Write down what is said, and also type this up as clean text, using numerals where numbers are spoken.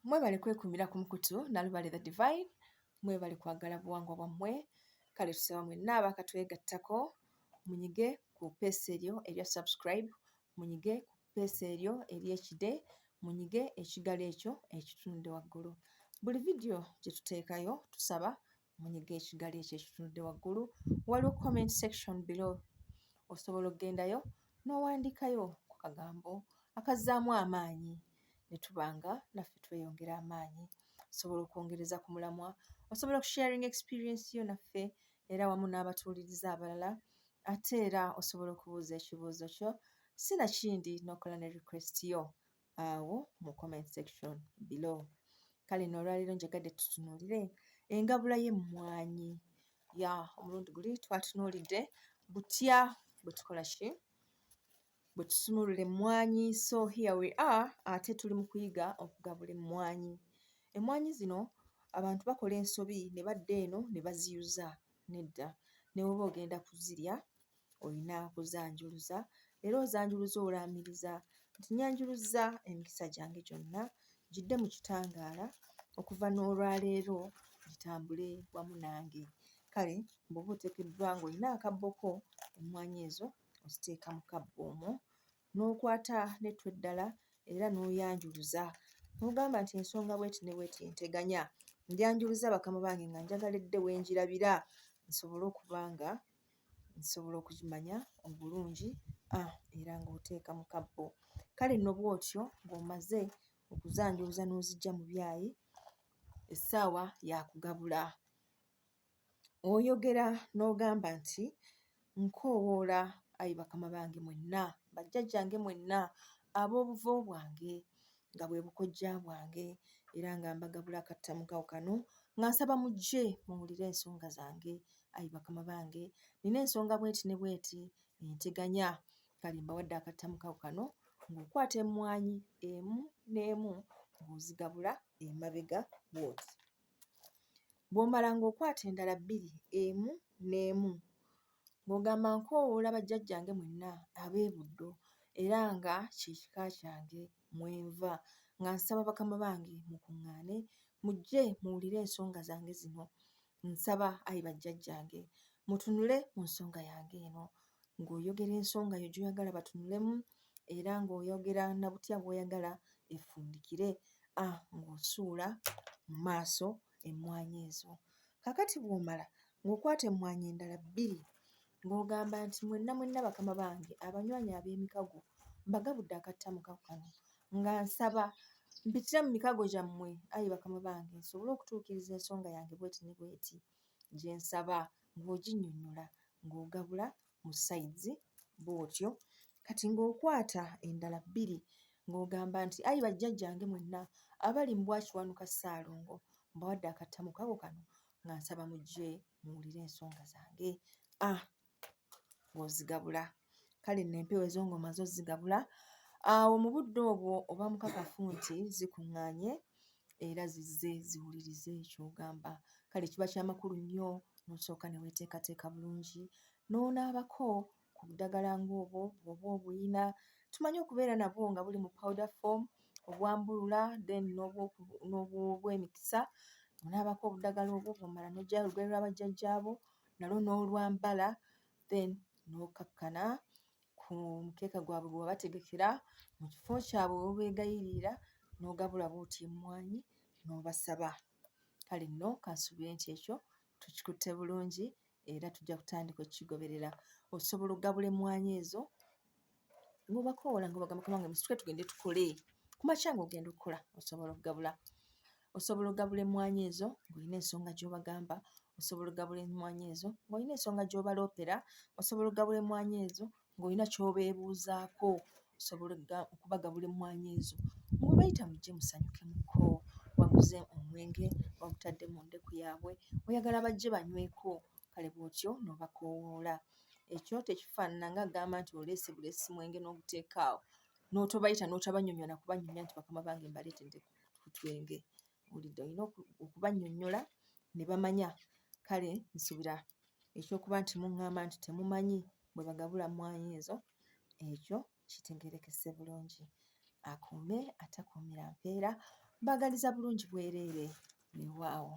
Mwebale kwekuumira ku mukutu Nalubale the Divine, mwebale kwagala buwangwa bwammwe. Kale tusaba mwenna abaakatwegattako munyige ku ppeesa eryo erya subscribe, munyige ku ppeesa eryo ery'ekide, munyige ekigalo ekyo ekitunudde waggulu. Buli vidiyo gye tuteekayo tusaba munyige ekigalo ekyo ekitunudde waggulu. Waliwo comment section below, osobola okugendayo n'owandiikayo ku kagambo akazzaamu amaanyi ne tuba nga naffe tweyongera amaanyi. Osobola okwongereza ku mulamwa, osobola okusharinga experience yo naffe era wamu n'abatuwuliriza abalala. Ate era osobola okubuuza ekibuuzo kyo, sinakindi n'okola ne request yo awo mu comment section below. Kale nno olwaleero njagadde tutunuulire engabula y'emmwanyi. Ya omulundi guli twatunuulidde butya bwe tukola ki bwe tusumulula emmwanyi. So here we are, ate tuli mu kuyiga okugabula emmwanyi. Emmwanyi zino abantu bakola ensobi ne badda eno ne baziyuza. Nedda, ne bw'oba ogenda kuzirya olina kuzanjuluza era ozanjuluza olaamiriza nti nnyanjuluzza emikisa gyange gyonna gidde mu kitangaala okuva n'olwaleero gitambule wamu nange. Kale bw'oba oteekeddwa ng'olina akabbo ko, emmwanyi ezo oziteeka mu kabbo omwo n'okwata n'ettu eddala era n'oyanjuluza n'ogamba nti ensonga bw'eti ne bw'eti enteganya, njyanjuluzza bakama bange nga njagala edde we ngirabira nsobole okuba nga nsobola okugimanya obulungi era ng'oteeka mu kabbo. Kale nno bw'otyo ng'omaze okuzanjuluza n'oziggya mu byayi, essaawa ya kugabula. Oyogera n'ogamba nti nkoowoola ayi bakama bange mwenna, bajjajjange mwenna ab'obuvo bwange nga bwe bukojja bwange era nga mbagabula akattamukawo kano nga nsaba mujje muwulire ensonga zange ayi bakama bange, nnina ensonga bw'eti ne bw'eti enteganya. Kale mbawadde akattamukawo kano ng'okwata emmwanyi emu n'emu ng'ozigabula emabega bw'oti. Bw'omala ng'okwata endala bbiri emu n'emu ng'ogamba nkoowoola bajjajjange mwenna ab'e Buddo era nga kye kika kyange mwe nva nga nsaba bakama bange mukuŋŋaane mujje muwulire ensonga zange zino. Nsaba ayi bajjajjange mutunule mu nsonga yange eno. Ng'oyogera ensonga yo gy'oyagala batunulemu era ng'oyogera na butya bw'oyagala efundikire ng'osuula mu maaso emmwanyi ezo. Kaakati bw'omala ng'okwata emmwanyi endala bbiri ng'ogamba nti mwenna mwenna bakama bange abanywanyi ab'emikago mbagabudde akattamukago kano nga nsaba mpitire mu mikago gyammwe ayi bakama bange nsobole okutuukiriza ensonga yange bw'eti ne bw'eti gye nsaba ng'oginnyonnyola ng'ogabula mu sides bw'otyo. Kati ng'okwata endala bbiri ng'ogamba nti ayi bajjajjange mwenna abali mu Bwakiwanuka Ssaalongo mbawadde akattamukago kano nga nsaba mujje muwulire ensonga zange. Ng'ozigabula. Kale nno empewo ezo ng'omaze ozzigabula, awo mu budde obwo oba mukakafu nti zikuŋŋaanye era zizze ziwulirize ky'ogamba. Kale kiba kya makulu nnyo n'osooka ne weeteekateeka bulungi n'onaabako ku ddagala ng'obwo bw'oba obulina. Tumanyi okubeera nabwo nga buli mu powder form, obwambulula then n'obw'emikisa. Onaabako obuddagala obwo bw'omala n'oggyayo olugoye lwa bajjajjaabo nalwo n'olwambala then n'okkakkana ku mukeeka gwabwe gwe wabategekera mu kifo kyabwe we beegayirira n'ogabula bw'otyo emmwanyi n'obasaba. Kale nno kansuubire nti ekyo tukikutte bulungi era tujja kutandika okukigoberera. Osobola okugabula emmwanyi ezo ng'obakoola nga obagamba kubanga musituke tugende tukole. Ku makya ng'ogenda okukola osobola okugabula. Osobola okugabula emmwanyi ezo ng'olina ensonga gy'obagamba, osobola okugabula emmwanyi ezo ng'olina ensonga gy'obaloopera, osobola okugabula emmwanyi ezo ng'olina ky'obeebuuzaako, osobola okubagabula emmwanyi ezo ng'obayita mujje musanyukemukko, waguze omwenge wagutadde mu ndeku yaabwe oyagala bajje banyweko, kale bw'otyo n'obakoowoola. Ekyo tekifaanana nga kugamba nti oleese buleesi mwenge n'oguteeka awo n'otobayita n'otabannyonnyola na kubannyonnyola nti bakama bange mbaleetedde ku twenge. Owulidde olina okubannyonnyola ne bamanya. Kale nsuubira eky'okuba nti muŋŋamba nti temumanyi bwe bagabula mmwanyi ezo, ekyo kitegeerekese bulungi. Akuume atakuumira mpeera. Mbaagaliza bulungi bwereere, weewaawo.